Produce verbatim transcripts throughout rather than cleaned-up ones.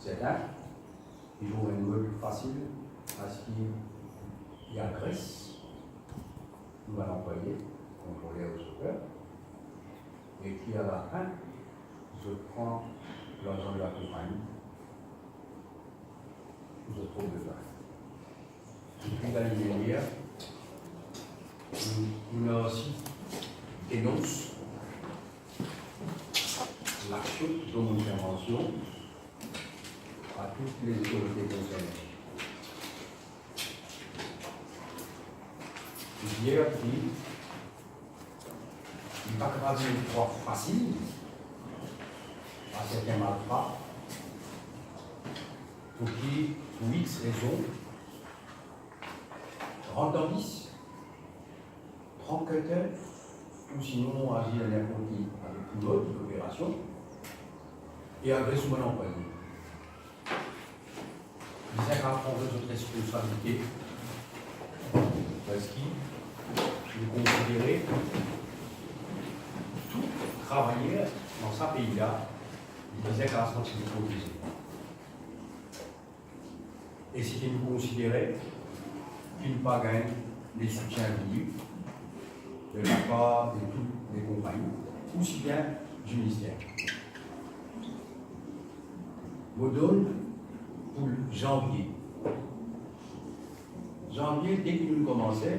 Sertin, li trouv enn mod fasil, parski li agres nou bann anplwaye, kontroler ou sofer, e ki alafin, zot pran larzan de lakonpagni pou zot prop bizin. Depi lane dernie, nou, nou osi denons laksion ki koumans fer mansion a tou lezotorite konserne. Dir ki li pa kapav donn twa fasil a sertin malfra, pou ki, pou X rezon, rant dan vis, pran cutter, ou sinon azir ninport ki avek lot operasion, e agres ou bann anplwaye. Bizin kapav pran zot responsabilite, parski nou konsidere tou travayer dan sa pei la, li bizin kapav santi li proteze. E seki nou konsidere ki nou pa gagn lesoutien voulu de lapar de tou lekonpagni, osi bien di minister. Mo donn pou zanvie. Zanvie, deki nou komanse,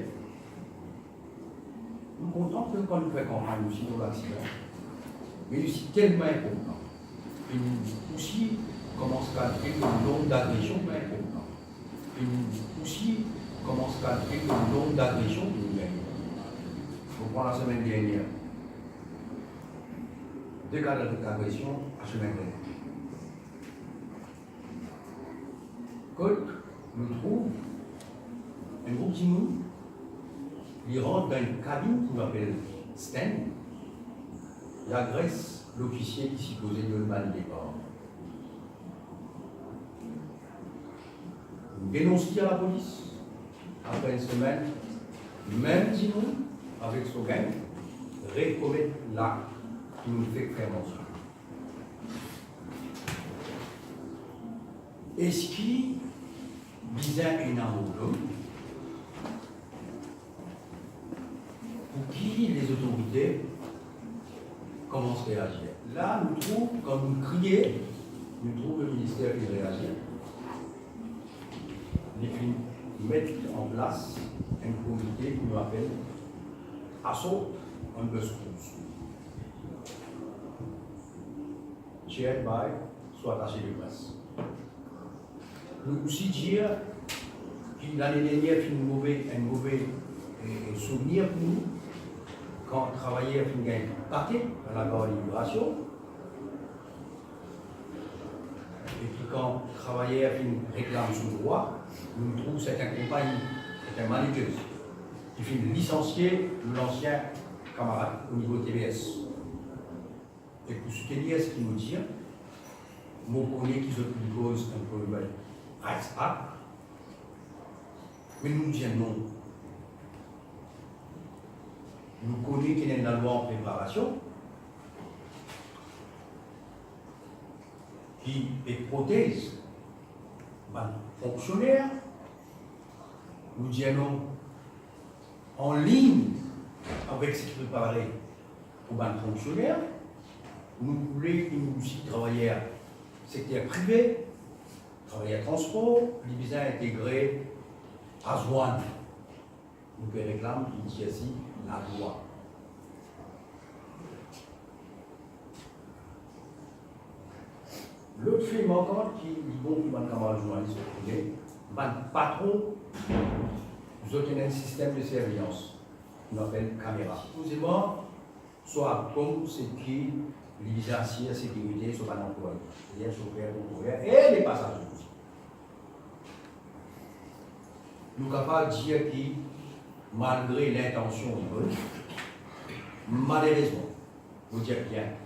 nou kontan ki kan nou fer kanpagn osi lor laksidan, me li osi telman inportan. Finn osi koumans kalkil le nonb dagresion ki inportan. Finn osi koumans kalkil le nonb dagresion ki nou gagne. Mo pran lasemenn dernie, de ka dagresion lasemenn dernie. Kot nou trouv enn group dimoun, li rant dan enn kabinn ki nou apel stand, li agres lofisie ki sipoze donn bann depar. Nou denons li a lapolis. Apre enn semenn, mem dimoun avek so gang rekomet lak ki nou fek fer mansion. Eski bizin ena mordom pou ki lezotorite koumans reazir? La, nou trouv, kan nou kriye, nou trouv leminister finn reazir. Li finn met an plas enn komite ki nou apel Assault on Bus Crews, chaired by so atasie de pres. Nou osi dir ki lane dernie finn move, enn move, e, e souvenir pou nou, kan travayer finn gagn pate dan Lagar Liberasion, epi kan travayer finn reklam so drwa, nou trouv sertin konpagn, sertin managers, ki finn lisansie nou lansien kamarad o nivo T V S. E pou soutenir seki mo dir, mo kone ki zot inn koz Employment Rights Act, me nou dir non. Nou kone ki ena enn lalwa an preparasion ki pe protez bann fonksioner. Nou dir non. Anlign avek seki prepare pou bann fonksioner, nou koule ki nou osi travayer sekter prive, travayer transpor, li bizin integre ASDOAN. Nou pe reklam ki li dir si ladwa. Lot fe markan ki li bon pou bann kamarad zournalis kone, bann patron, zot ena enn sistem de sirveyans, nou apel kamera. Sipozeman, so ARTCOM seki li bizin asir sekirite so bann anplwaye, sedir sofer, kontroler e lepasaze osi. Nou kapav dir ki malgre lintansion li bon, malerezman, mo dir bien,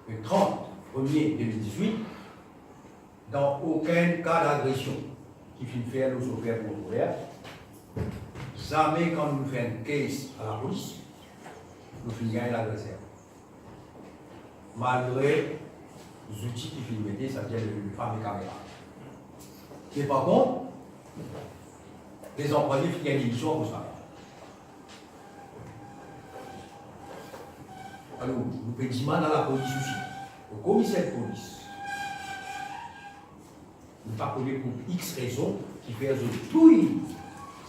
le trant premie de mil dizwit, dan okenn ka dagresion ki finn fer lor sofer kontroler, zame kan nou fer enn case a lapolis, nou finn gagn lagreser. Malgre zouti ki finn mete, setadir le, le fame kamera. Me par kont, lezanplwaye finn gagn demision akoz sa. Alor, nou pe dimann a lapolis osi, o komiser polis. Nou pa kone pou X rezon kifer zot touy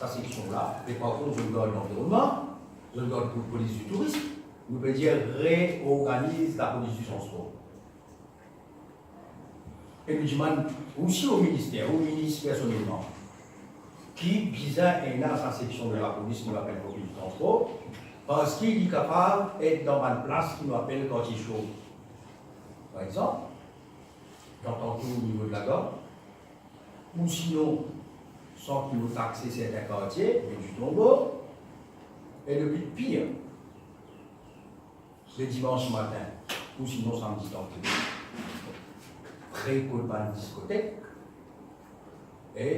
sa seksion la, me par kont zot gard lanvironnman, zot gard pou polis di tourism, nou pe dir reorganiz lapolis di transpor. E nou dimann osi o minister, o minis personelman, ki bizin ena sa seksion de lapolis ki nou apel polis di transpor, parski li kapav et dan bann plas ki nou apel kartie so. Par exanp, dan Tankour o nivo de lagar, ou sinon, san ki nou takse sertin kartie, me di tonbo, e le pli pir, le dimans matin, ou sinon samdi tanpri, pre kot bann diskotek, e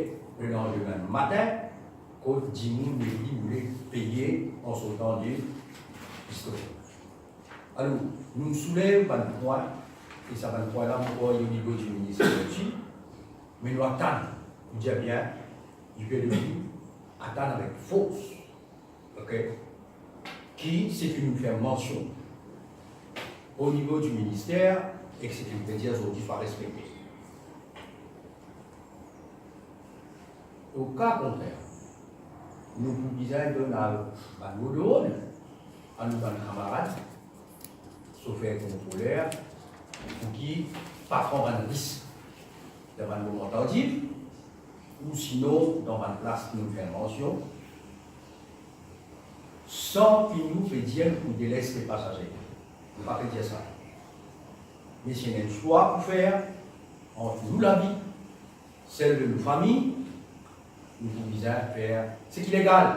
le landime matin, kot dimoun li boule peye an sortan de diskotek. Alor, nou soulev bann pwin, e sa bann pwin la, mo krwar o nivo di minister osi, me nou atann, nou dir bien, li pe atann avek fors, ok, ki seki nou fer mansion o nivo di minister, e ki seki nou pe dir zordi swa respekte. O ka kontrer, nou pou bizin donn bann lord a nou bann kamarad, sofer, kontroler, pou ki pa pran bann risk dan bann moman tardif, ou sinon dan bann plas ki nou fer mansion, san ki nou pe dir nou pou deles lepasaze. Nou pa pe dir sa. Me si ena enn swa pou fer ant nou lavi, sel de nou fami, nou pou bizin fer seki legal.